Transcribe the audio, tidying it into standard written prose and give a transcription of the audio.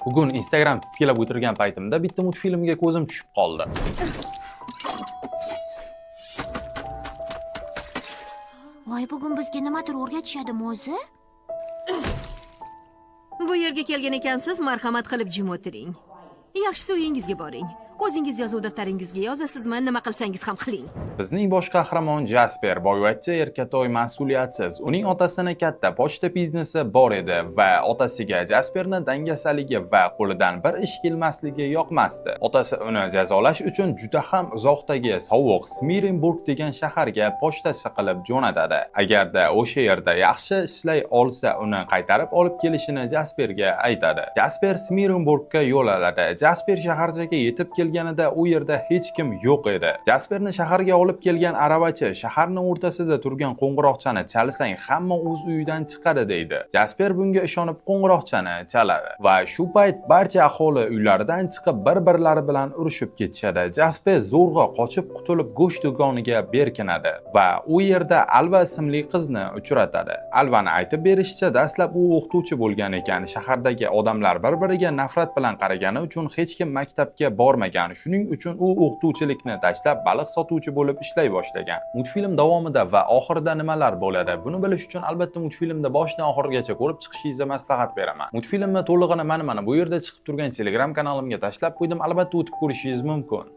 Bugun Instagram titkilab o'tirgan paytimda bitta multfilmga ko'zim tushib qoldi. Voy, bugun bizga nimadir o'rgatishadimi o'zi? Bu yerga kelgan ekansiz, marhamat qilib jim o'tiring. Yaxshisi uyingizga boring. O'zingiz yozuv daftaringizga yozasizmi, nima qilsangiz ham qiling. Bizning bosh qahramon Jasper boyvachcha, erkatoy, mas'uliyatsiz. Uning otasini katta pochta biznesi bor edi va otasiga Jasperni dangasaligi va qo'lidan bir ish kelmasligi yoqmasdi. Otasi uni jazolash uchun juda ham uzoqdagi sovuq Smirenburg degan shaharga pochtachi qilib jo'natadi. Agarda o'sha yerda yaxshi ishlay olsa, uni qaytarib olib kelishini Jasperga aytadi. Jasper Smirenburgga yo'l oladi. Jasper shaharchaga yetib kelganida u yerda hech kim yo'q edi. Jasperni shaharga olib kelgan aravachi shaharni o'rtasida turgan qo'ng'iroqchani chalsang, hamma o'z uyidan chiqadi, deydi. Jasper bunga ishonib qo'ng'iroqchani chaladi va shu payt barcha aholi uylaridan chiqib, bir-birlari bilan urushib ketishadi. Jasper zo'rg'a qochib qutulib, go'sht do'koniga berkinadi va u yerda Alva ismli qizni uchratadi. Alvani aytib berishicha, dastlab u o'qituvchi bo'lgan ekan. Shahardagi odamlar bir-biriga nafrat bilan qaragani uchun hech kim maktabga bormagan. Shuning uchun u o'qituvchilikni tashlab, baliq sotuvchi bo'lib ishlay boshlagan. Multfilm davomida va oxirida nimalar bo'ladi? Buni bilish uchun albatta multfilmni boshidan oxirigacha ko'rib chiqishingizni maslahat beraman. Multfilmni to'lig'ini mana bu yerda chiqib turgan Telegram kanalimga tashlab qo'ydim. Albatta o'tib ko'rishingiz mumkin.